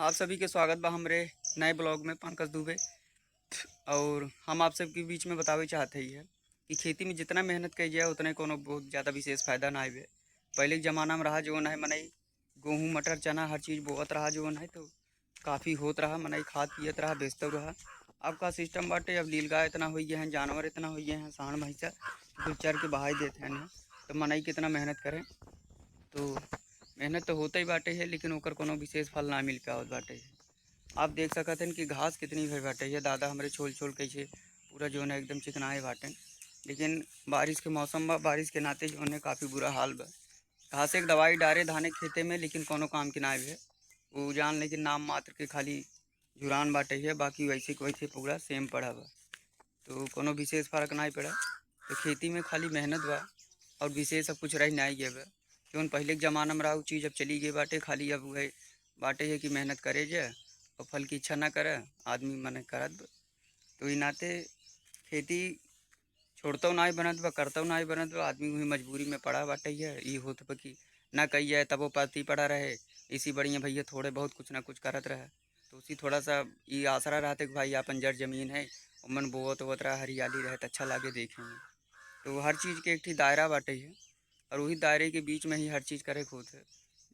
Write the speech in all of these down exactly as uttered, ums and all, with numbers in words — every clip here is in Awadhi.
आप सभी के स्वागत बा हमरे नए blog में, पंकज दुबे। और हम आप सबके बीच में बतावे चाहत हई है कि खेती में जितना मेहनत कई जाए, उतने कोनो बहुत ज़्यादा विशेष फायदा ना आवे। पहले के ज़माना में रहा जौन है, मनई गेहूँ, मटर, चना, हर चीज़ बोअत रहा जौन है, तो काफ़ी होत रहा, मनई खात पियत रहा, बेचत रहा। अब का system बाटे, अब नीलगाय इतना होइ गए हैं, जानवर इतना होइ गए हैं, साँड़ भैंसा, कुल चर के बहाई देत हैं ना, तो मनई कितना मेहनत करें। तो मेहनत तो होते ही बाटे है, लेकिन ओकर कोनो विशेष फल ना मिल पावत बाटे है। आप देख सकत हन कि घास कितनी भई बाटे है, दादा हमरे छोल छोल कैसे पूरा जौन है एकदम चिकनाए बाटे। लेकिन बारिश के मौसम बा, बारिश के नाते जौन है काफ़ी बुरा हाल बा। घासे के दवाई डारे धाने खेते में, लेकिन कोनो काम के ना भे। वो जान ले कि नाम मात्र के खाली झुरान बाटे है, बाकी वैसे के वैसे पूरा same पड़ा बा। तो कोनो विशेष फर्क नाई पड़ा। तो खेती में खाली मेहनत बा और विशेष अब कुछ रह नाई गए बा। जौन पहले के ज़माना में रहा, उ चीज़ अब चली गई बाटे। खाली अब वह बाटे है कि मेहनत करे जे और फल की इच्छा ना करे आदमी, मने करत बा। तो ई नाते खेती छोड़तौ नाई बनत बा, करतौ नाई बनत बा, आदमी वही मजबूरी में पड़ा बाटे है। ई होत बा कि ना कही जाए तबो पाती पड़ा रहे, इसी बढ़िया भैया थोड़े बहुत कुछ ना कुछ करत रहे। तो उसी थोड़ा सा ई आसरा रहते कि भाई आपन जर जमीन है, ओमन बोअत होत रहा, हरियाली रहे, तो अच्छा लागे देखे में। तो हर चीज़ के एक ठी दायरा बाटे है और वही दायरे के बीच में ही हर चीज़ करे के होत है।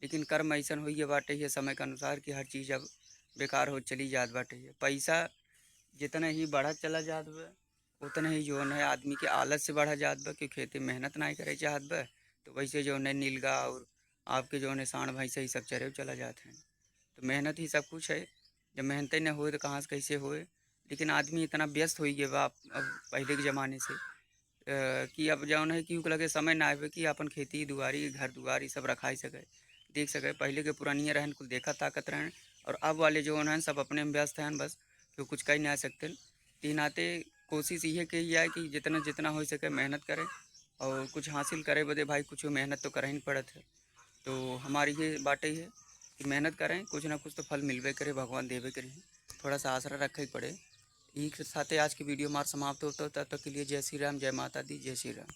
लेकिन कर्म ऐसन होइ गए बाटे है समय के अनुसार कि हर चीज़ अब बेकार होत चली जात बाटे है। पैसा जितना ही बढ़त चला जात बा, उतना ही जौन है आदमी के आलस से बढ़ा जात बा कि खेती मेहनत नाई करे चाहत बा। तो वैसे जौन है नीलगा और आपके जौन है साँड़ भैंसा, ई सब चरे चला जात हैं। तो मेहनत ही सब कुछ है, जब मेहनते न होए तो कहाँ से कैसे होए? लेकिन आदमी इतना व्यस्त होइ गए बा अब पहले के ज़माने से, अ, कि अब जौन है केहू के लगे समय ना आवे कि अपन खेती दुआरी, घर दुआर, ई सब रखाई सके, देख सके। पहले के पुरानिया रहन, कुल देखा ताकत रहन, और अब वाले जौन हैं सब अपने में व्यस्त हैं, बस केहू कुछ कही ना सकते। ई नाते कोशिश इहे कही जाए कि जितना, जितना हो सके मेहनत करे, और कुछ हासिल करे बदे भाई कुछ मेहनत तो करही न पड़त है। तो हमारी ये बाटे है कि मेहनत करें, कुछ ना कुछ तो फल मिलबे करे, भगवान देबे करे। थोड़ा सा आसरा रखे के पड़े। यही के साथे आज की video हमार समाप्त होता है। तब तक के लिए जय श्री राम, जय माता दी, जय श्री राम।